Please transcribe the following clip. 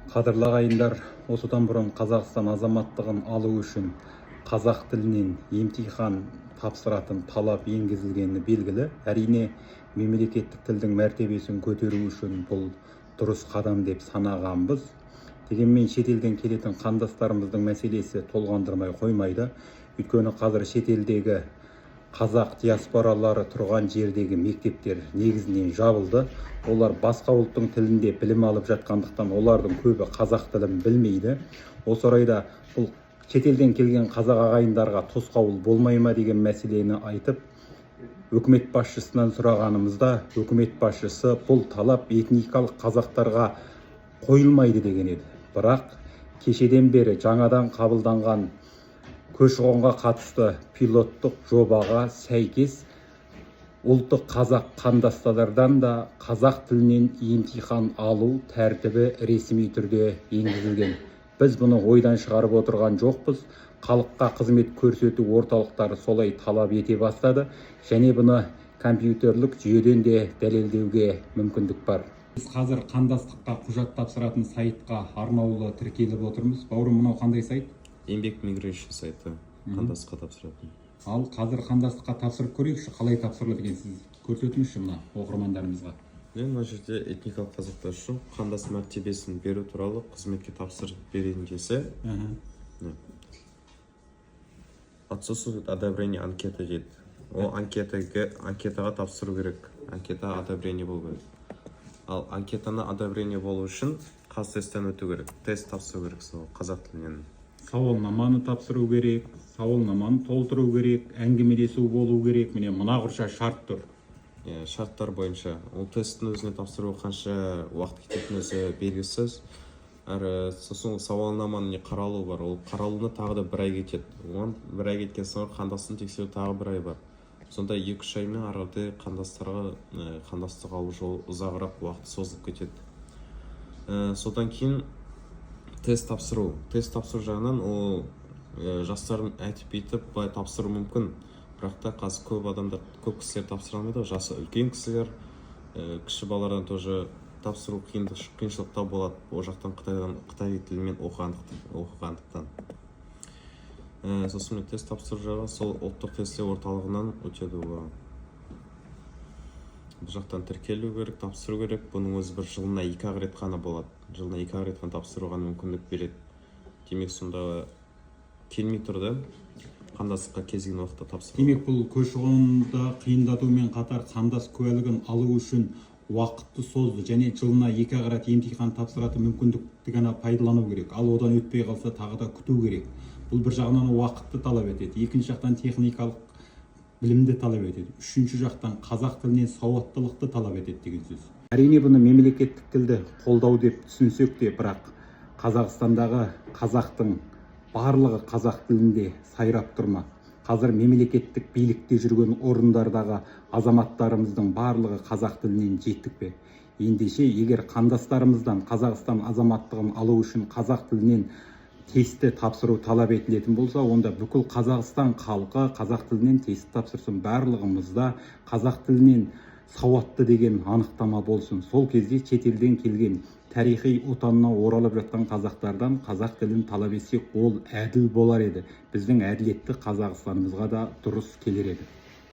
Қадірлі ағайындар, осыдан бұрын Қазақстан азаматтығын алу үшін қазақ тілінен емтихан тапсыратын талап енгізілгені белгілі. Әрине, мемлекеттік тілдің мәртебесін көтеру үшін бұл дұрыс қадам деп санағанбыз. Дегенмен шетелден келетін қандастарымыздың мәселесі толғандырмай қоймайды. Өйткені қазір шетелдегі қазақ диаспоралары тұрған жердегі мектептер негізінен жабылды. Олар басқа ұлттың тілінде білім алып жатқандықтан, олардың көбі қазақ тілін білмейді. Осы орайда бұл шетелден келген қазақ ағайындарға тосқауыл болмай ма деген мәселені айтып, үкімет басшысынан сұрағанымызда, үкімет басшысы бұл талап этникалық қазақтарға қойылмайды деген еді. Бірақ кешеден бері жаңадан қабылданған көші-қонға қатысты пилоттық жобаға сәйкес ұлты қазақ қандастардан да қазақ тілінен емтихан алу тәртібі ресми түрде енгізілген. Біз бұны ойдан шығарып отырған жоқпыз. Халыққа қызмет көрсету орталықтары солай талап ете бастады және бұны компьютерлік жүйеден де дәлелдеуге мүмкіндік бар. Біз қазір қандастыққа құжат тапсыратын сайтқа арнаулы тіркеліп отырмыз. Бауырым, мынау қандай сайт? Еңбек Migration сайты, қандастыққа тапсыратын. Ал қазір қандастыққа тапсырып көрейікші. Қалай тапсырылады екен, сіз көрсетіңізші мына оқырмандарымызға. Міне, мына жерде этникалық қазақтар үшін қандас мәртебесін беру туралы қызметке тапсырып берейін десе, міне, «Отсутствует одобрение анкеты» дейді. Ол анкетаға тапсыру керек, анкета одобрение болу керек. Ал анкетаны одобрение болу үшін қазтесттен өту керек, тест тапсыру керек сол қазақ тілінен. Сауалнаманы тапсыру керек, сауалнаманы толтыру керек, әңгімелесу болу керек. Міне, мына құрша шарт тұр. Иә, шарттар бойынша ол тесттің өзіне тапсыру қанша уақыт кететіні өзі белгісіз. Әрі сосын ол сауалнаманың не қаралуы бар, ол қаралуына тағы да бір ай кетеді. Оған бір ай кеткен соң қандастың тексеру тағы бір ай бар. Сонда 2-3 аймен ары қарай қандастарға қандастық алу жолы ұзағырақ уақыт созылып кетеді. Содан кейін тест тапсыру жағынан ол жастардың әйтіп бүйтіп былай тапсыру мүмкін, бірақ та қазір көп адамдар, көп кісілер тапсыра алмайды ғой, жасы үлкен кісілер, кіші балалардан тоже тапсыру қиыншылықтар болады ол жақтан, қытайдан, қытай тілімен оқығандықтан. Сосын міне, тест тапсыру жағы сол Ұлттық тестілеу орталығынан өтеді. Ол бұл жақтан тіркелу керек, тапсыру керек. Бұның өзі бір жылына екі ақ рет қана болады, жылына екі ақ рет қана тапсыруға мүмкіндік береді. Демек, сонда келмей тұр да қандастыққа кез келген уақытта тапсыру. Демек, бұл көші-қонды қиындатумен қатар қандас куәлігін алу үшін уақытты созды және жылына екі ақ рет емтихан тапсыратын мүмкіндікті ғана пайдалану керек. Ал одан өтпей қалса, тағы да күту керек. Бұл бір жағынан уақытты талап етеді, екінші жақтан техникалық білімді талап етеді, үшінші жақтан қазақ тілінен сауаттылықты талап етеді деген сөз. Әрине, бұны мемлекеттік тілді қолдау деп түсінсек те, бірақ Қазақстандағы қазақтың барлығы қазақ тілінде сайрап тұр ма? Қазір мемлекеттік билікте жүрген орындардағы азаматтарымыздың барлығы қазақ тілінен жетік пе? Ендеше, егер қандастарымыздан Қазақстан азаматтығын алу үшін қазақ тілінен тестті тапсыру талап етілетін болса, онда бүкіл Қазақстан халқы қазақ тілінен тест тапсырсын, барлығымызда қазақ тілінен сауатты деген анықтама болсын. Сол кезде шетелден келген, тарихи отанына оралып жатқан қазақтардан қазақ тілін талап етсек, ол әділ болар еді. Біздің әділетті Қазақстанымызға да дұрыс келер еді.